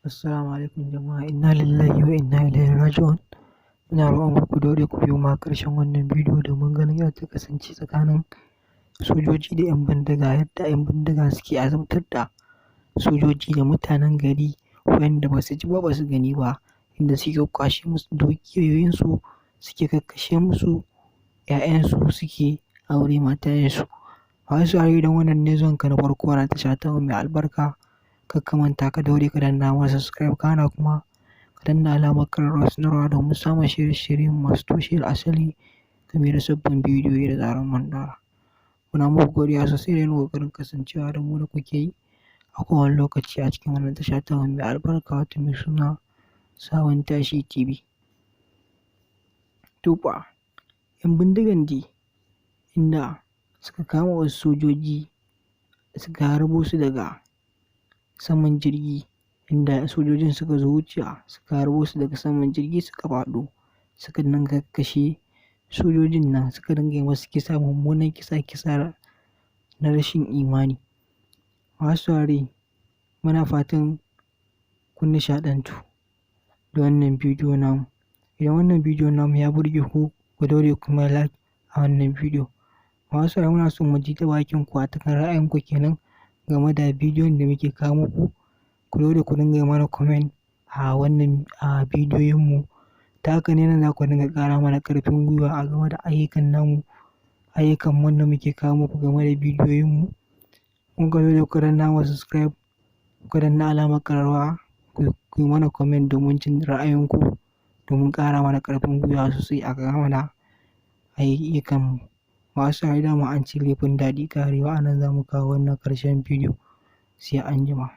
Assalamu alaikum jama'a, inna lillahi wa inna ilaihi raji'un. Ina roƙon ku daure ku biyo mu har ƙarshen wannan bidiyo domin ganin yadda ta kasance tsakanin sojoji da 'yan bindiga, yadda 'yan bindiga suke azabtar da sojoji da mutanen gari wayanda ba su ji ba ba su gani ba, inda suke kwashe musu dukiyoyinsu, suke kakkashe musu 'ya'yansu, suke aure matayensu. Masu sauraro, idan wannan ne zuwanka na farko wannan tasha tamu mai albarka, kar ka manta ka daure ka danna mana subscribe, kana kuma ka danna alamar ƙararrawar sanarwa domin samun shirye-shiryen masu tushe da asali game da sabbin bidiyoyi da zarar mun ɗaura. Muna muku godiya sosai da irin ƙoƙarin kasancewa da mu da kuke yi a kowane lokaci a cikin wannan tasha tamu mai albarka, wato mai suna Sabon Tashi TV. To fa, 'yan bindigan dai inda suka kama wasu sojoji, suka harbo su daga saman jirgi, inda sojojin suka zo wucewa suka harbo su daga saman jirgi, suka faɗo, suka dinga kakkashe sojojin nan, suka dinga yi masu kisa, mummunan kisa, kisa na rashin imani. Masu saurare, muna fatan kun nishaɗantu da wannan bidiyo namu. Idan wannan bidiyo namu ya burge ku, ku daure ku mana like a wannan bidiyo. Masu saurare, muna so mu ji ta bakin ku, a kan ra'ayinku kenan game da bidiyon da muke kawo muku. Ku daure ku dinga yi mana comment a wannan a bidiyoyinmu. Ta haka ne nan za ku dinga ƙara mana ƙarfin gwiwa a game da ayyukan namu, ayyukan wanda muke kawo muku game da bidiyoyinmu. Kun ka daure ku danna mana subscribe, ku danna alamar ƙararrawa, ku yi mana comment domin jin ra'ayinku, domin ƙara mana ƙarfin gwiwa sosai a game da ayyukanmu. Masu saurare, dama an ce laifin daɗi ƙarewa, a nan za mu kawo wannan ƙarshen bidiyo, sai anjima.